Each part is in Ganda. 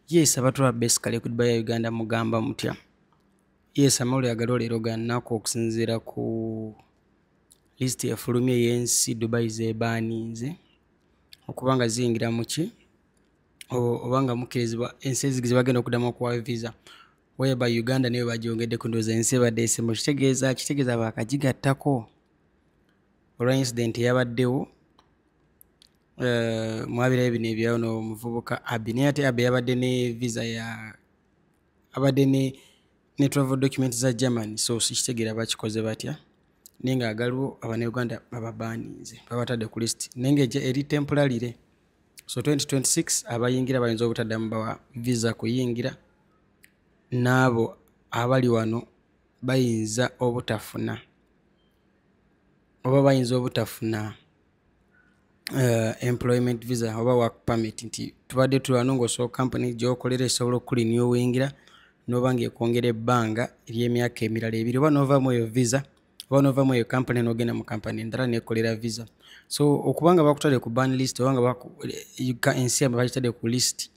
Yes, abatulaba basically ku Dubai ya Uganda, mugamba mutya? Yes, amawulire agaliwo leero ga nnaku okusinziira ku list efulumye ey'ensi Dubai zeebaaninze okuba nga ziyingira mu ki oba nga mukkirizibwa, ensi ezi ze bagenda okuddamu okuwa visa, whereby Uganda nayo bagyongeddeko. Ndowooza ensi ebadde esemba. Kitegeeza baakagigattako olwa incident eyabaddewo. Mwabirayo bino ebyono omuvubuka Abi, naye ate Abi yabadde ne visa ya abadde ne travel document za Germany, so sikitegeera bakikoze batya, naye nga agaliwo Abannayuganda bababaninze, babatadde ku list, naye nga eri temporarily. So 2026 abayingira bayinza obutaddamu bawa visa kuyingira, n'abo abali wano bayinza obutafuna oba bayinza obutafuna employment visa oba work permit, nti tubadde tuli wano ng'osobola company gy'okolera esobola okukurenewingira n'oba ng'ekwongera ebbanga ery'emyaka emirala 2, oba n'ovaamu eyo visa oba n'ovaamu eyo company n'ogenda mu company endala neekolera visa. So okuba nga bakutadde ku ban list oba nga ensi yabwe bagitadde ku list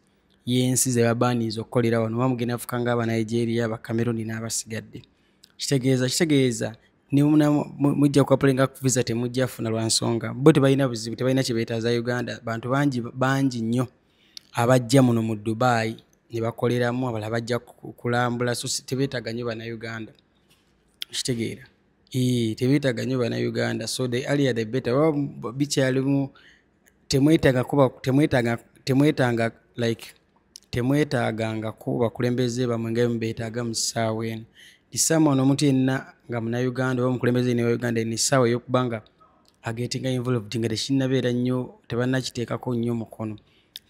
y'ensi ze babaaniiza okukolera wano, oba mugenda fuka nga Abanigeria, Abacameroon n'abasigadde, kitegeeza mujja kuapplyinga visa temujja funa, lwa nsonga bo tebalina buzibu, tebalina kye beetaaza Uganda. Bantu bangi bangi nnyo abajja muno mu Dubai ne bakoleramu, abalala bajja kulambula, so tebeetaaga nnyo Bannayuganda. Kitegeera tebeetaaga nnyo Bannayuganda, so the earlier the better. Oba bikyalimu temwetaaga kuba temwetaaga temwetaaga like temwetaagangako bakulembeze bammwe nga bwe mubeetaaga mu ssaawa eno. Someone, omuntu yenna nga Munnayuganda oba omukulembeze yenna wa Uganda, eno essaawa ey'okuba nga agettinga involved nga tekinnabeera nnyo, tebannakiteekako nnyo mukono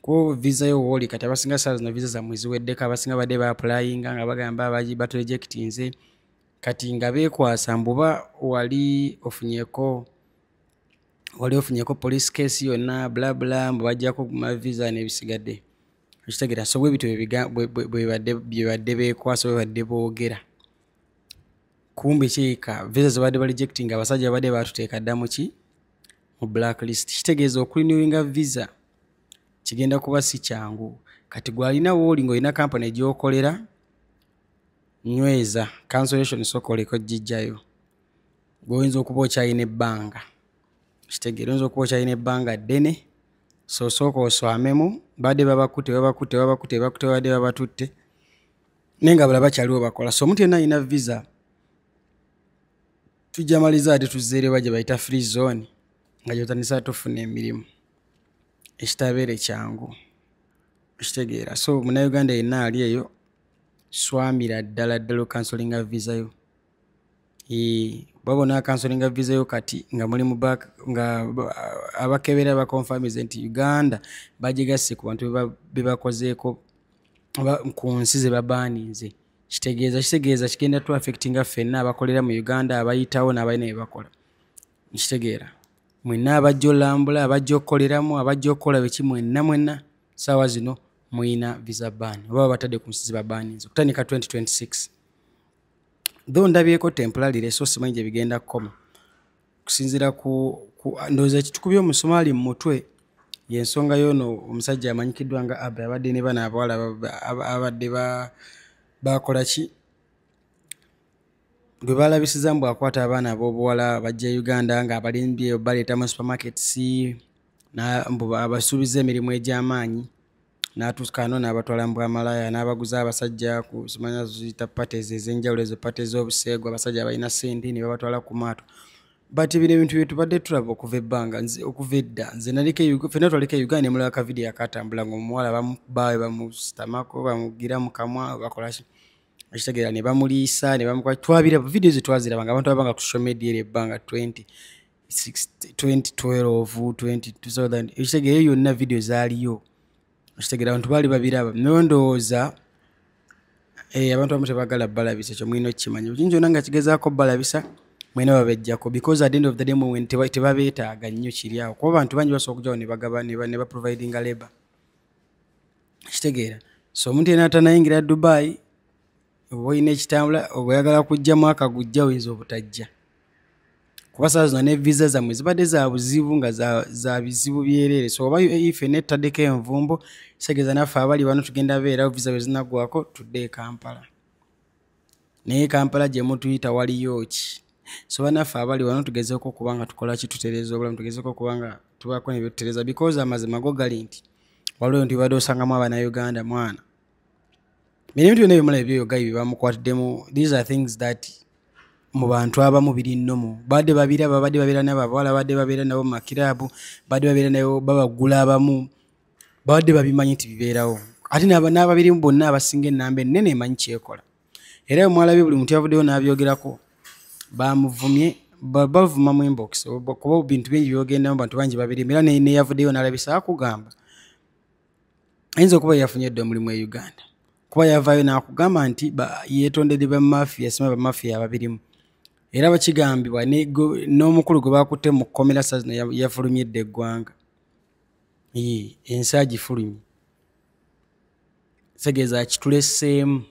ku visa yo wooli. Kati abasinga ssaawa zino visa zammwe ziweddeko, abasinga badde baapplyinga nga bagamba baturejectinze, kati nga beekwasa mbuba wali ofunyeko police case yonna, bla bla, mbu bajjako guma visa n'ebisigadde. Okitegeera? So bwe bityo bwe badde beekwasa, bwe badde boogera. Kumbe kirika visa zebadde barejecting, abasajja babadde batuteeka dda muki mu black list. Kitegeeza okurenewinga visa kigenda kuba si kyangu. Kati gwalina wooli ng'olina kampani gy'okolera, nyweza cancellation, sooka oleke ogijjayo. Gweoyinza okuba okyalina ebbanga, kitegeera, oyinza okuba okyalina ebbanga ddene, so sooka oswamemu. Badde babakutte, babakutte, babakutte, bakutte, babadde babatutte, naye nga balala bakyaliwo bakola. So omuntu yenna alina visa, tujja maliza ate tuzzeerewa gye bayita free zone nga gyotandisa tufuna emirimu, ekitabeere kyangu. Okitegeera? So Munnayuganda yenna ali eyo, swamira ddala ddala ocancelinga visa yo. Baba onacancelinga visa yo kati nga muli mu back, nga abakebera baconfirmize nti Uganda bagigasse ku bantu be bakozeeko oba ku nsi ze babaaninze, kitegeeza kigenda tu affectinga ffenna abakolera mu Uganda, abayitawo n'abalina bye bakola. Nkitegeera, mwenna abajja olambula, abajja okukoleramu, abajja okukola biki, mwenna mwenna saawa zino muyina visa ban oba babatadde ku nsi ze babaaninze okutandika 2026, though ndabyeko temporarily, so simanyi gye bigenda kukoma kusinziira ku ndowooza ekitukubye omusomaali mu mutwe yensonga y'ono omusajja amanyikiddwa nga Abe, abadde ne bano abawala abadde bakola ki gwe balabisiza mbu akwata abaana ab'obuwala bajja Uganda nga abalimbye baleeta mu supermarkets, mbu abasuubiza emirimu egy'amaanyi, n'atuuka ano n'abatwala mu bwamalaaya, n'abaguza abasajja ku simanya ziyita parties ez'enjawulo, ezo parties z'obuseegu, abasajja abalina ssente ne babatwala ku maato. But bino ebintu bye tubadde tulaba okuva ebbanga, okuva edda. Nze naliko, ffenna twaliko e Uganda ne mulaba ka video akatambula ng'omuwala bamukuba, bamusitamako, bamugira mu kamwa, bakola ki, okitegeera, ne bamuliisa ne bamukola. Twabiraba video ezo, twaziraba nga abantu abanga ku social media eri ebbanga 20 2012, 20, ekitegeera, eyo yonna video zaaliyo. Okitegeera, abantu baali babiraba, naye ndowooza abantu abamu tebagala balabisa. Ekyo mulina okukimanya. Buli kintu kyonna nga kigezaako balabisa, mwena babejjako, because at the end of the day mwe tebabeetaaga nnyo kiri awo, kuba abantu bangi basobola okujjawo ne bagaba ne baprovidinga labor. Kitegeera? So omuntu yenna atanayingira Dubai, oba olina ekitambula, oba oyagala kujja mwaka gujja, oyinza obutajja. Kuba saawa zino ne visa zammwe zibadde za buzibu nga za bizibu byereere. So oba UAE ffenna etutaddeko envumbo, kitegeeza naffe abali wano tugenda beerawo visa bwe zinaggwako tudde e Kampala. Naye Kampala gye mutuyita waliyo ki? So bannaffe abali wano tugezeeko okuba nga tukola ki, tutereeza obulamu, tugezeeko okuba nga tubaako ne bye tutereeza, because amazima go gali nti waliwo ebintu by'obadde osangamu Abannayuganda mwana. Bino ebintu byonna byemulaba ebyoyo guy bye bamukwatiddemu, these are things that mu bantu abamu biri normal. Babadde babiraba, babadde babeera nabo abawala, babadde babeera nabo mu makiraabu, babadde babeera nabo babagula abamu, babadde babimanyi nti bibeerawo. Ate n'ababirimu bonna abasinga ennamba ennene emanyi kyekola. Era bwe mwalabye buli muntu yavuddeyo n'abyogerako, bamuvumye, bavuma mu inbox, kuba bintu bingi by'ogendamu bantu bangi babirimu. Era neyavuddeyo n'alabisa akugamba ayinza okuba yafunye dda omulimu e Uganda, kuba yavaayo n'akugamba nti yeetondedde bamafiya, simanyi bamafiya ababirimu. Era bakigambibwa n'omukulu gwe bakutte mu kkomera saa zino yafulumye dda eggwanga. Ensi agifulumye, kitegeeza akituleseemu.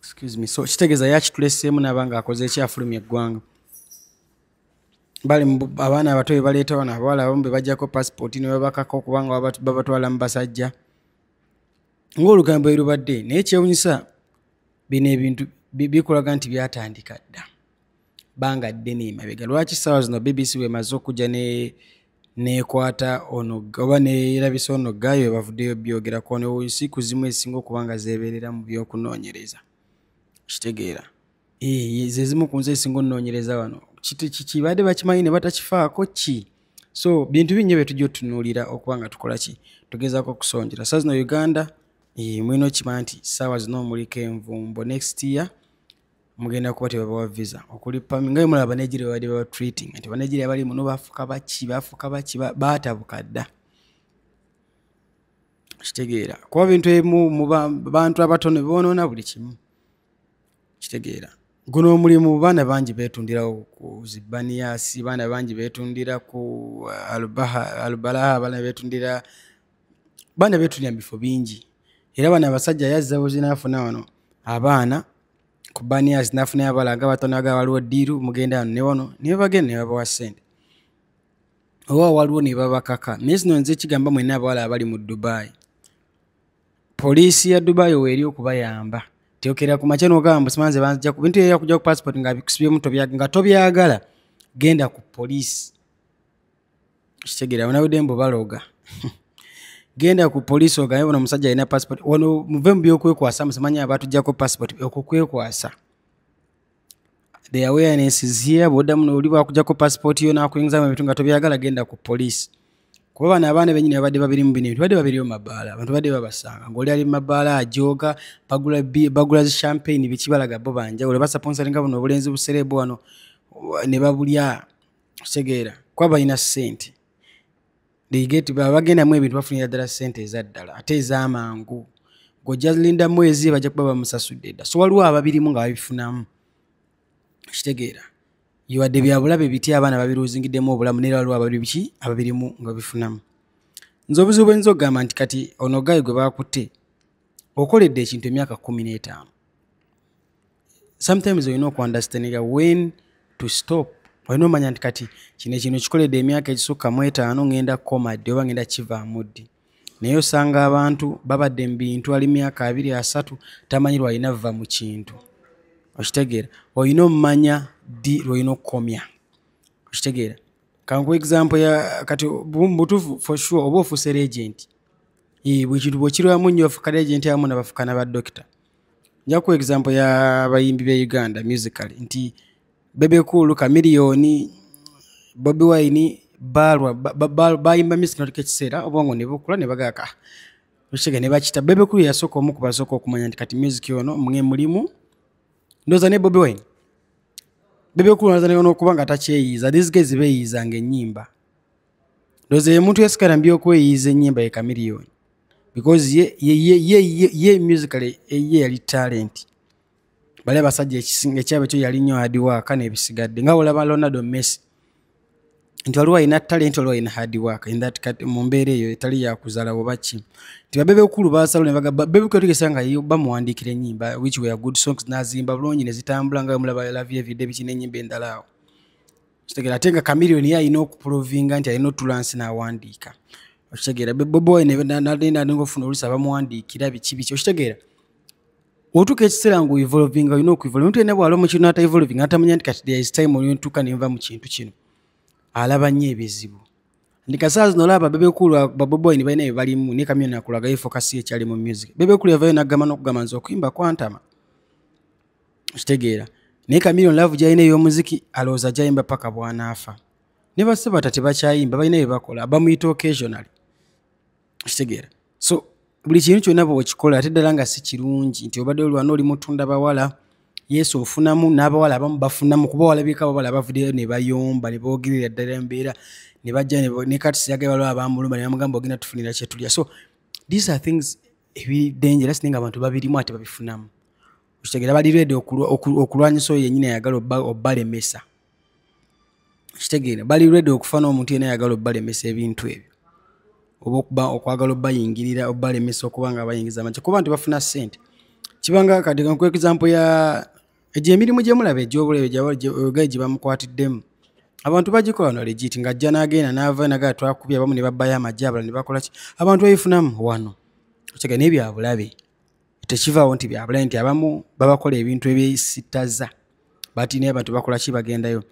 Excuse me. So kitegeeza yakituleseemu n'aba ng'akoze eki, afulumye eggwanga. Bali abaana abato be baleeta wano, abawala abamu be baggyako passport ne babakaka okuba nga babatwala mu basajja ng'olugambo bwe lubadde. Naye kyewuunyisa bino ebintu bikulaga nti byatandika dda bbanga ddene emabega. Lwaki ssaawa zino BBC bw'emaze okujja n'ekwata ono oba neerabisa ono guy we bavuddeyo byogerako ono ensi ku zimu ezisinga okuba nga zeeberera mu by'okunoonyereza. Kitegeera ze zimu ku nsi ezisinga okunoonyereza wano. Kibadde bakimanyi ne batakifaako ki? So bintu bingi bye tujja otunuulira okuba nga tukola ki, tugezaako okusonjera. Ssaawa zino Uganda mulina okimanya nti ssaawa zino muliko envumbo. Next year mugenda kuba tebabawa visa okuli nga bwe mulaba Banigeria babadde baba treating nti Banigeria bali muno bafuka baki, bafuka baki, baatabuka dda. Kitegeera kuba bintu ebimu mu bantu abatono boonoona buli kimu. Kitegeera guno omulimu baana bangi beetundirawo ku zibaniyasi, baana bangi beetundira ku Albalaha, abaana beetundira, baana beetundira mu bifo bingi. Era bano abasajja yazza buzi n'afuna wano abaana ku baniyasi n'afunayo abalala nga batono aga waliwo ddiiru mugenda wano ne wano ne bagenda ne babawa ssente oba waliwo ne babakaka. Naye zino nze kigamba mwenna abawala abali mu Dubai, poliisi ya Dubai weeri okubayamba. Tyokera ku makya n'ogamba mbu simanyi nze banzija ku bintu era kujja ku passport nga bikusibyemu nga tobyagala, genda ku poliisi. Kitegeera banawudde mbu baloga. Genda ku poliisi ogambe buno omusajja alina passport. Wano muve mu by'okwekwasa, musimanyi abatuggyako passport, okwo kwekwasa. The awareness is here. Bw'oddamu n'oli bw'akuggyako passport yo n'akuyingizamu ebintu nga tobyagala, genda ku poliisi. Kuba bano abaana bennyini babadde babirimu bino ebintu, babadde babiriyo mu mabaala, abantu babadde babasanga ng'oli ali mu mabaala ajooga, bagula zi champagne biki, balaga bo banjawulo, basaponsalinga buno obulenzi busereebu wano ne babulya. Kitegeera kuba balina ssente. They get bagendamu ebintu bafunira ddala ssente eza ddala ate ez'amangu. Ng'ojja linda mwezi bajja kuba bamusasudde dda. So waliwo ababirimu nga babifunamu. Kitegeera wadde bya bulabe biti abaana babiruuzingiddemu obulamu, naye waliwo ababiri biki ababirimu nga babifunamu. Nze obuzibu bwe nnyinza okugamba nti kati ono guy gwe baakutte okoledde ekintu emyaka 15. Sometimes olina okuunderstandinga when to stop. Olina omanya nti kati kino ekintu kikoledde emyaka egisukka mu 5, ngenda kukoma ddi oba ngenda kivaamu ddi. Naye osanga abantu babadde mu bintu ali myaka 2 3 tamanyi lw'alina vva mu kintu. Okitegeera olina omumanya ddi lw'olina okukomya. Okitegeera kankuwa example ya kati mu butuufu for sure oba ofuuse legend. Buli kintu bw'okirwamu nnyo ofuuka legend, abamu ne bafuuka na badokita. Nja kuwa example y'abayimbi b'e Uganda musically nti Bebe Cool, Chameleone, Bobi Wine baalwa bayimba music n'atuuka ekiseera obwongo ne bukula ne bagamba okitegeera ne bakita. Bebe Cool yasooka omu ku basooka okumanya nti kati music ono mwe mulimu ndowooza ne Bobi Wine. Bebe Cool ndowooza n'okuba nga takyeyiiza, these guys beeyiizanga ennyimba. Ndowooza ye muntu yasigala mu by'okweyiiza ennyimba ye Chameleone because ye musically ye yali talent. Bali abasajja ekisinga ekyabwe kyo yali nnyo hard work n'ebisigadde nga bw'olaba Ronaldo Messi. Nti waliwo alina talent, waliwo alina hard work in that mu mbeera eyo etali yakuzaala oba ki. Nti ba Bebe Cool basalawo ne bagamba Bebe Cool tugesa nga bamuwandiikira ennyimba, which were good songs, n'azimba bulungi ne zitambula nga mulaba Love Everyday biki n'ennyimba endala awo. Okitegeera? Ate nga Chameleone ye alina okuprovinga nti alina otula nsi n'awandiika. Okitegeera? Bobi Wine nagenda ofuna oluusi abamuwandiikira biki biki. Okitegeera? Otuuka ekiseera ng'oevolvinga, olina okuevolvinga. Omuntu yenna bw'ala mu kintu n'ataevolvinga, n'atamanya nti kati there is time olina otuuka ne nva mu kintu kino, alaba nnyo ebizibu. Nti kasaawa zino olaba Bebe Cool, ba Bobi Wine balina bye balimu, ne Chameleone akulagayo focus ye ekyali mu music. Bebe Cool yavayo n'agamba n'okugamba nze okuyimba kwantama. Okitegeera? Naye Chameleone love gy'alina ey'omuziki, alowooza gy'ayimba paka bw'anaafa. Ne ba Sebatta tebakyayimba, balina bye bakola, bamuyita occasionally. Okitegeera? So buli kintu kyonna bw'okikola, ate ddala nga si kirungi nti obadde olwana oli mutunda bawala, yesu ofunamu n'abawala abamu bafunamu, kuba walabika abawala abavuddeyo ne bayomba ne boogerera ddala embeera ne bajja ne kati siyagaye waliwo abamulumba ne bamugamba ogenda tufunira kye tulya. So these are things ebiri dangerous, naye nga abantu babirimu ate babifunamu. Okitegeera? Bali ready okulwanyisa oyo yennyini ayagala obbalemesa. Okitegeera? Bali ready okufa n'omuntu yenna ayagala obbalemesa ebintu ebyo, oba okuba okwagala obbayingirira, obbalemesa okuba nga bayingiza amagye, kuba nti bafuna ssente. Kibanga kati nkuwa example ya egyo emirimu gye mulaba egy'obulabe gayi gye bamukwatiddemu. Abantu bagikola no legit, ng'ajja n'agenda n'ava nagaa twakubye abamu ne babbayo amagye, abalala ne bakola ki, abantu babifunamu wano. Okitegeera? Naye bya bulabe, tekivaawo nti bya bulabe nti abamu babakola ebintu ebyesittaza, but naye abantu bakola ki, bagendayo.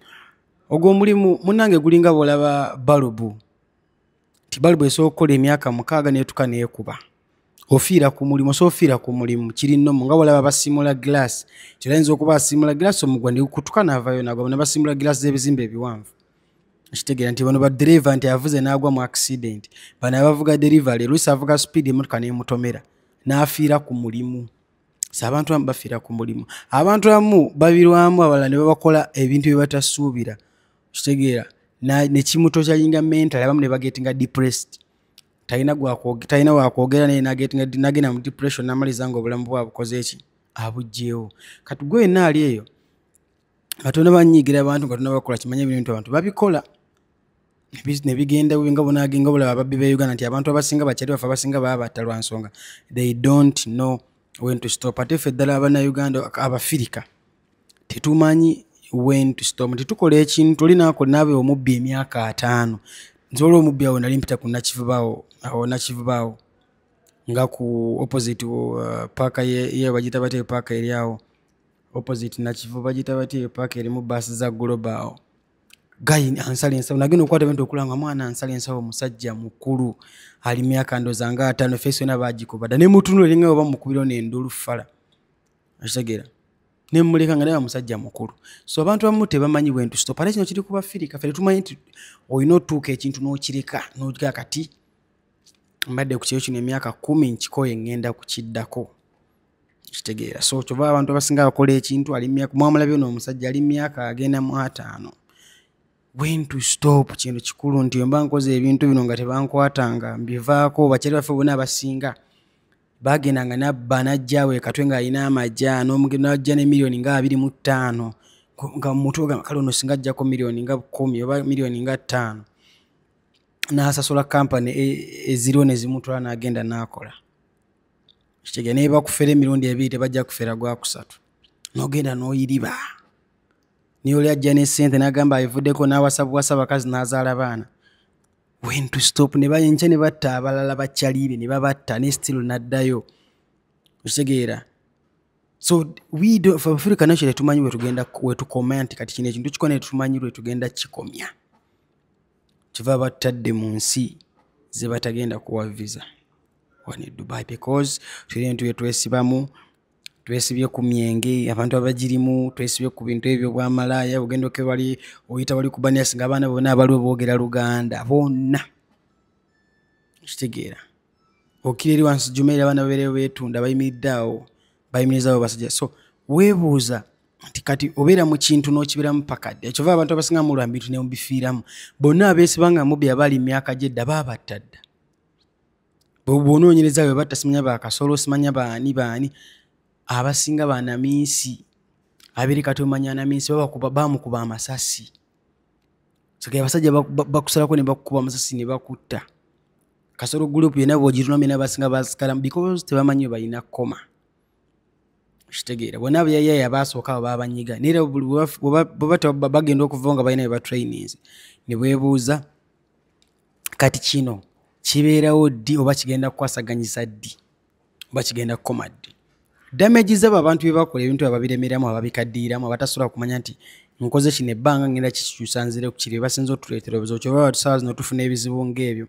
Ogwo omulimu munnange gulinga bw'olaba balubu, nti balubu esobola okukola emyaka 6 n'etuuka n'ekuba. Ofiira ku mulimu, osobola ofiira ku mulimu, kiri nnomo nga bw'olaba basimula glass. Nti oyinza okuba asimula glass omugwa ne gukutuka n'avaayo n'agwa, ne basimula glass z'ebizimbe ebiwanvu. Okitegeera nti bano baddereeva nti avuze n'agwa mu accident, bano abavuga delivery oluusi avuga speed emmotoka n'emutomera n'afiira ku mulimu. So abantu abamu bafiira ku mulimu, abantu abamu babirwamu, abalala ne babakola ebintu bye batasuubira. Okitegeera? Ne kimutokyalinga mentally, abamu ne bagetinga depressed, talina talina wakwogera naye n'agenda mu depression n'amaliza ng'obulamu bwe abukoze eki, abuggyeewo. Kati gwe wenna ali eyo nga tonnabanyiigira abantu, nga tonnabakola, kimanye ebintu abantu babikola ne bigenda bubi, nga bonagenga bolaba ababbi b'e Uganda nti abantu abasinga bakyali baffe abasinga baabatta lwa nsonga they don't know when to stop. Ate ffe ddala Abannayuganda, Abafirika, tetumanyi when to stop, nti tukola ekintu oli naakola naabe omubbi emyaka 50. Nsobola omubbi awo nali mpita ku Nakivubaawo awo, Nakivubaawo nga ku opposite paaka ye bagiyita batya eyo paaka eri awo opposite Nakivubo, bagiyita batya eyo paaka erimu baasi za Global awo. Guy ansala ensawo, nagenda okukwata bintu okulaba nga mwana ansala ensawo, musajja mukulu ali myaka ndowooza nga 50, face yonna baagikuba dda, ne mutunula eringa oba mukubirawo n'enduulu fala. Okitegeera? Ne mmuleka nga naye musajja mukulu. So abantu abamu tebamanyi when to stop. Ate kino kiri ku Bafirika, ffe tetumanyi nti olina otuuka ekintu n'okireka n'ogira kati mbadde ku kiro kino emyaka 10 nkikoye ŋŋenda kukiddako. Okitegeera? So kyova abantu abasinga bakola ekintu ali myaka, mwamulabye ono omusajja ali myaka agenda mu 50. When to stop kintu kikulu, nti mba nkoze ebintu bino nga tebankwatanga mbivaako. Bakyali baffe bonna abasinga bagendanga nabba n'ajja awo e Katwe ng'alina amagya n'ajja ne miliyoni nga 25, nga mu mutwe ogamba kale ono singa ajjako miliyoni nga 10 oba miliyoni nga 5 n'asasula kampani eziriwo ne zimutwala n'agenda n'akola. Okitegeera? Naye bakufera emirundi ebiri, tebajja kufera gwakusatu, n'ogenda n'oyiriba. Naye oli ajja ne ssente n'agamba abivuddeko n'awasa buwasa bakazi n'azaala baana. When to stop, ne bayenkya ne batta abalala bakyalibe ne babatta ne still n'addayo. Okitegeera? So we do, for Africa nation tetumanyi we tugenda we tukoma, nti kati kino ekintu kikona tetumanyi lwe tugenda kikomya. Kiva batadde mu nsi ze batagenda kuwa visa wano e Dubai, because tulina ebintu bye twesibamu, twesibye ku myenge, abantu abagirimu, twesibye ku bintu ebyo bwamalaaya. Ogenda oke wali oyita wali ku Banias nga abaana bonna abaliwo boogera Luganda bonna. Okitegeera? Okira eri wansi Jumeirah abaana babeereyo beetunda, bayimiridde awo, bayimirizaawo basajja. So weebuuza nti kati obeera mu kintu n'okibeeramu paka ddi? Kyova abantu abasinga mulwa bintu ne mubifiiramu. Bonna abeesiba nga mubbi abaali mu myaka gy'edda baabatta dda. Bw'onoonyereza bwe batta simanya ba Kasolo, simanya baani baani, abasinga bannaminsi. Abeeri kati omanya anaminsi babakuba, baamukuba amasasi. So abasajja bakusalako ne bakukuba amasasi ne bakutta. Kasolo group yena bw'ogitunamu yena basinga basikalamu because tebamanyi balina koma. Kitegeera bonna abayayaaya baasooka abo baabanyiga, naye era bwe bagenda okuva nga balina bye batraininze ne beebuuza kati kino kibeerawo ddi oba kigenda kukwasaganyisa ddi oba kigenda kukoma ddi. Damage z'abo abantu bye bakola ebintu ababiremeramu, ababikaddiiramu, abatasobola kumanya nti nkoze kino ebbanga ngenda kikyusa nzire ku kiri, basinze otuleetera obuzibu. Kyova tusaawa zino tufuna ebizibu ng'ebyo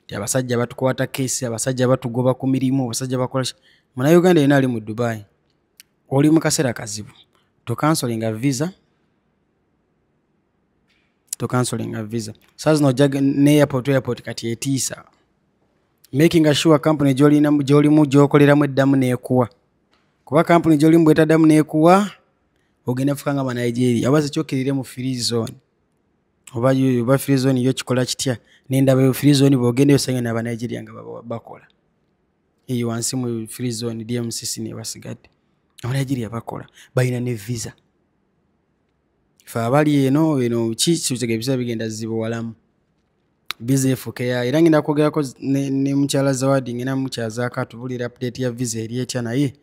nti abasajja batukwata keesi, abasajja batugoba ku mirimu, abasajja bakola ki. Munnayuganda yenna ali mu Dubai oli mu kaseera kazibu, tokansolinga visa, tokansolinga visa. Saa zino ojja ne airport kati etiisa, making sure company gy'olimu gy'okoleramu eddamu n'ekuwa, kuba company gy'olimu bw'etaddamu n'ekuwa ogenda fuka nga Banigeria oba sikyokkirire mu free zone oba free zone yo kikola kitya. Nendaba free zone bw'ogenda osanga n'Abanigeria nga bakola eyo wansi mu free zone DMCC ne basigadde Abanigeria bakola balina ne visa. Ffe abali eno eno ki kitega ebiseera bigenda zibuwalamu visa efuuka era ngenda kwogerako ne mukyala Zawadi, ngenda mukyazaako atubulira update ya visa eri etya, naye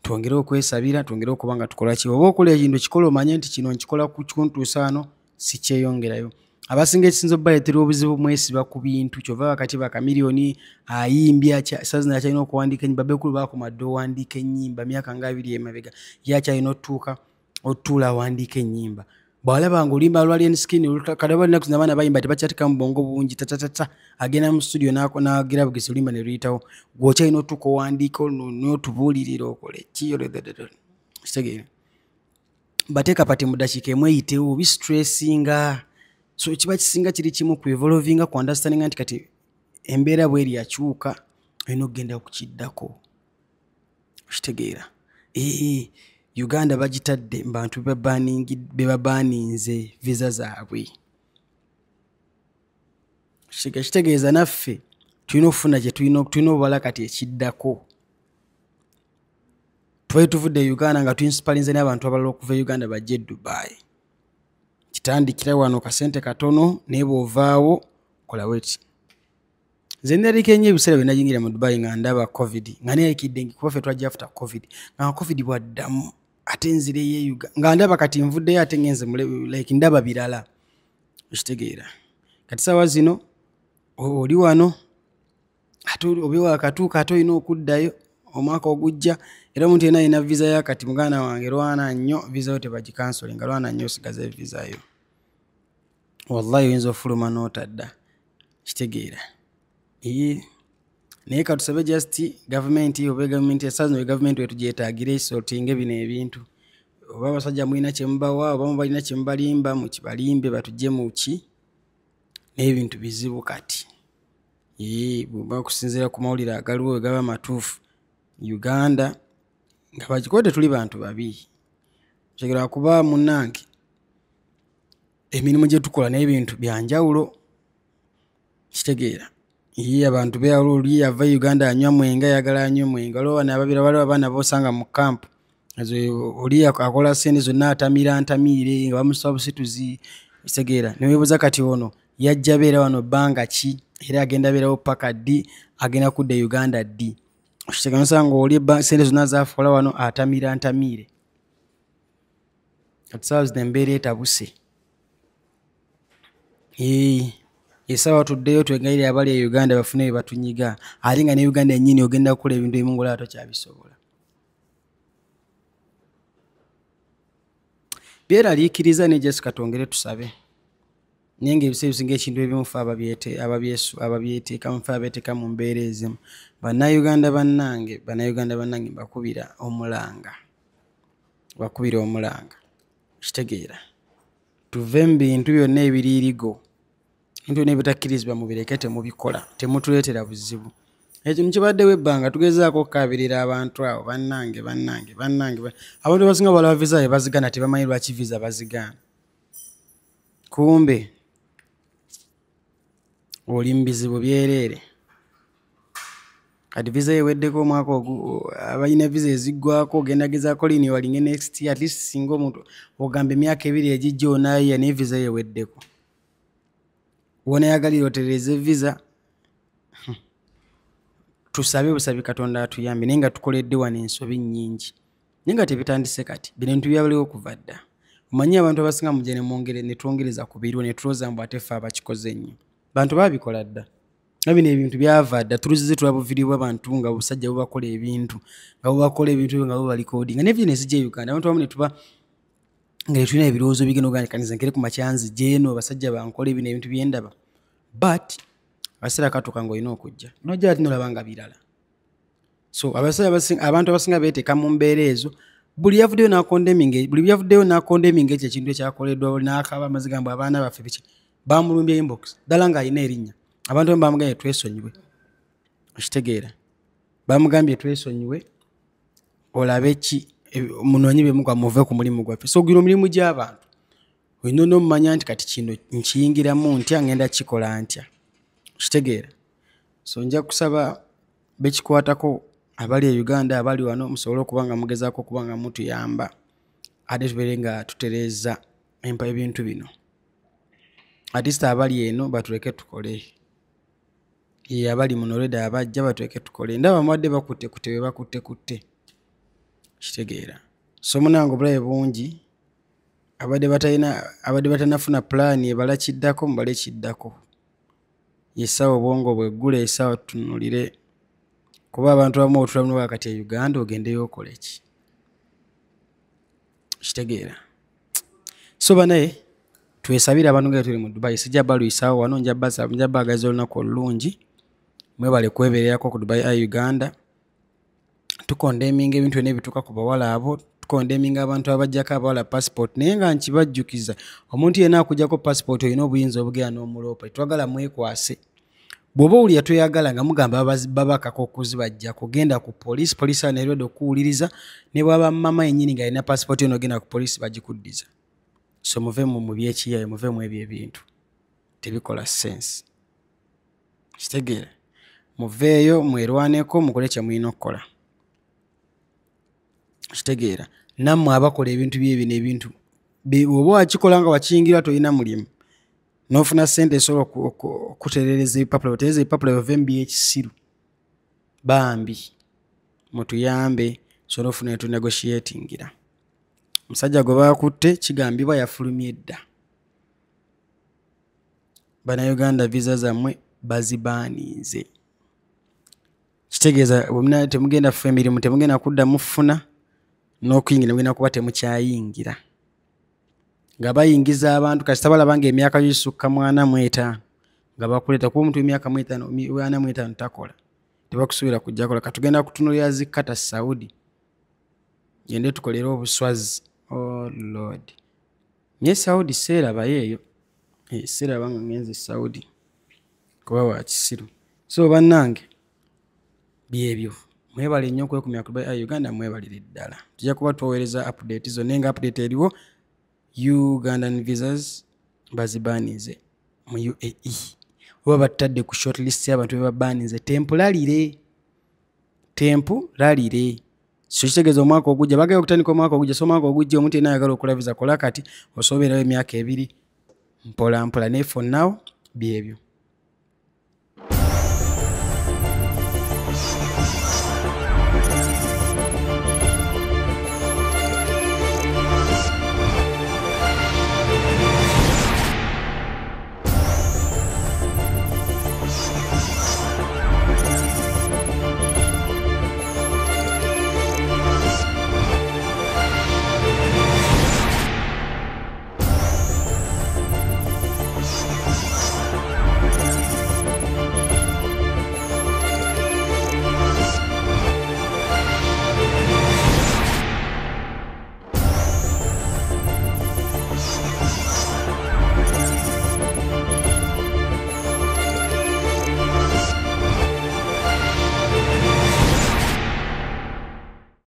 twongere okwesabira, twongere okuba nga tukola ki. Oba okola ekintu kikola omanye nti kino nkikola kuntuusa wano, sikyeyongerayo. Abasinga ekisinza obbaleetera obuzibu mwesiba ku bintu, kyova wakati Bakamiliyoni ayimbye saa zino akyalina okuwandiika ennyimba. Bekulu baakoma dda owandiika ennyimba myaka nga 2 emabega, ye akyalina otuuka otuula awandiika ennyimba. Bw'alaba ng'oluyimba lwa Alien Skin kati ennaku zino abaana bayimba tebakyateekamu bwongo bungi tatatata, agenda mu studio n'agira bugezi oluyimba ne luyitawo. Ggwe okyalina otuuka owandiika n'otubuulirira okole ki, kitegeera bateeka pati mu ddakiika emu eyitewo bistressinga. So kiba kisinga kiri kimu ku evolvinga, ku understandinga nti kati embeera bweri yakyuka, olina okugenda kukiddako. Okitegeera Uganda bagitadde mu bantu be babaninze visa zaabwe. Kitegeeza naffe tulina okufuna kye tulina obubala kati ekiddako. Twali tuvudde e Uganda nga tuinsipalinze n'abantu abalala okuva e Uganda bajje e Dubai. Kitandikira wano kasente katono naye bw'ovaawo kola weti. Nze neriko ennyo ebiseera bye nayingira mu Dubai nga ndaba COVID, nga neerikidde kuba ffe twajja after COVID, nga COVID bwaddamu ate nzireyo e Uganda nga ndaba kati nvuddeyo ate ngenze like ndaba birala. Okitegeera kati saawa zino oli wano ate obe wakatuuka ate olina okuddayo omwaka ogujja. Era omuntu yenna alina visa ya kati muganda wange lwana nnyo visa yo tebagikansolinga, lwana nnyo osigaze visa yo, wallahi oyinza ofuluma n'otadda. Kitegeera naye katusabe just gavumenti oba gavumenti esaawa zino gavumenti wetugyetaagire esortinge bino ebintu. Oba abasajja mulina kye mubawa oba mubalina kye mubalimba mukibalimbe batujje mu ki, naye ebintu bizibu kati. Bw'oba okusinziira ku mawulire agaliwo gaba matuufu, Uganda nga bagikuba tetuli bantu babi. Kitegeera kuba munnange emirimu gye tukola n'ebintu bya njawulo. Kitegeera ye abantu beewala oli ava Uganda anywa mwenge ayagala anywe mwenge, waliwo bano ababira, waliwo abaana b'osanga mu kampu oli akola ssente zonna atamira ntamiire nga bamusaba busituzi. Kitegeera ne weebuuza kati ono yajja beera wano bbanga ki era agenda beerawo paka ddi, agenda kudda e Uganda ddi. Okitegeera nosanga oli ssente zonna z'akola wano atamira ntamiire. Kati ssaawa zino embeera etabuse. Essaawa tuddeyo twegayirire abali e Uganda bafune bye batunyiga, ate nga ne Uganda yennyini ogenda kukola ebintu ebimu ng'olaba tokyabisobola. Byeraliikiriza ne Jessica twongere tusabe, naye ng'ebiseera ebisinga ekintu ebimu ffe ababyeteekamu, ffe abeeteeka mu mbeera ezimu. Bannayuganda bannange, bannayuganda bannange mbakubira omulanga, bakubira omulanga. Kitegeera tuve mu bintu byonna ebiriirigo, ebintu byonna ebitakkirizibwa mubireke, temubikola, temutuleetera buzibu. Ekyo kibaddewo ebbanga tugezaako okukaabirira abantu abo bannange bannange bannange. Abantu abasinga balaba visa be bazigaana tebamanyi lwaki visa bazigaana. Kumbe oli mu bizibu byereere. Kati visa eweddeko omwaka ogu, abalina visa eziggwako ogenda gezaako renewing next year, at least singa omuntu ogamba emyaka 2 egijja onaayiya naye visa eweddeko. Wonayagalira otereze visa. Tusabe busabi Katonda atuyambe, naye nga tukoledde wano ensobi nnyingi, naye nga tebitandise kati. Bino ebintu byabaliwo kuva dda. Omanyi abantu abasinga mujja ne twongereza ku biriwo, ne tulowooza mbu ate ffe abakikoze ennyo. Bantu baabikola dda, nga bino ebintu byava dda. Tuluzize tulaba buvidiyo bw'abantu nga busajja bubakola ebintu, nga bubakola ebintu nga bubarecordinga, ne video ne zijja e Uganda. Abantu abamu ne tuba nga tetulina ebirowoozo bigenda ogamba kaniza nkere ku makya nzije eno abasajja bankola bino ebintu bye ndaba, but akaseera katuuka ng'olina okujja nojja ate nolaba nga birala. So abasajja abantu abasinga beeteeka mu mbeera ezo. Buli yavuddeyo n'acondemninga, buli yavuddeyo n'acondemninga ekyo ekintu ekyakoleddwa, n'akaaba amaziga mbu abaana baffe biki, bamulumbye inbox ddala ng'alina erinnya. Abantu abamu bamugambye twesonyiwe, okitegeera, bamugambye twesonyiwe olabe ki munoonye bye muve ku mulimu gwaffe. So guno omulimu gy'abantu olina n'omumanya nti kati kino nkiyingiramu ntya, ngenda kikola ntya, okitegeera. So nja kusaba bekikwatako abali e Uganda, abali wano, musobole okuba nga mugezaako okuba nga mutuyamba ate tubeere nga tutereeza empa ebintu bino. At least abali eno batuleke tukole, ye abali muno already abajja batuleke tukole. Ndaba mubadde bakutte kutte be bakutte kutte, kitegeera. So munange obulabe bungi, abadde batalina, abadde batannafuna pulaani ebala kiddako, mubale kiddako. Essaawa obwongo bweggula, essaawa tutunulire, kuba abantu abamu otulamu noba kati e Uganda ogendeyo okole ki, kitegeera. So banaye twesabire abantu nga tuli mu Dubai. Sijja balwisaawo wano, nja baagaza olunaku olulungi. Mwebale kwebererako ku Dubai Eye Uganda. Tucondemninga ebintu byonna ebituuka ku bawala abo, tucondemninga abantu abaggyako abawala passport, naye nga nkibajjukiza, omuntu yenna akuggyako passport olina obuyinza obugenda n'omuloopa. Tetwagala mwekwase. Bw'oba owulira toyagala nga mugamba babakaka okuzibaggyako, genda ku poliisi, poliisi awo neerwedde okukuwuliriza, ne bw'aba mama yennyini ng'alina passport yo n'ogenda ku poliisi bagikuddiza. So muve mu byekiyaye, muve mu ebyo ebintu tebikola sense, kitegeera. Muveeyo mwerwaneko, mukole kye mulina okukola, kitegeera. Nammwe abakola ebintu byebino ebintu oba wakikola nga wakiyingira tolina mulimu, n'ofuna ssente esobola okutereereza ebipapula, otereeza ebipapula bive mu byekisiru. Bambi mutuyambe tusobole okufuna we tunegotiatingira. Omusajja gwe baakutte kigambibwa yafulumye dda. Bannayuganda visa zammwe bazibaaninze, kitegeeza temugenda kufa emirimu, temugenda kuddamu kufuna n'okuyingira mugenda kuba temukyayingira. Nga bayingiza abantu kasita balaba ng'emyaka gyo gisukka mu 45 nga bakuleeta, kuba omuntu w'emyaka 45 takola, tebakusuubira kujja kola. Katugenda kutunuulira zi Qatar, Saudi, gende tukolere obuswazi. Oh Lord, naye Saudi seerabayo eyo, seeraba nga ngenze Saudi kuba wa kisiru. So bannange byebyo, mwebale nnyo okwekumira ku Dubai Uganda, mwebalire ddala. Tujja kuba tubaweereza update zonna, nga update eriwo Ugandan visas bazibanize mu UAE, oba batutadde ku short list y'abantu be babanize temporarily, temporarily. So kitegeeza omwaka ogujja bagenda okutandika omwaka ogujja. So omwaka ogujja omuntu yenna ayagala okola visa kola kati, osobola obeerawo emyaka 2 mpola mpola, naye for now byebyo.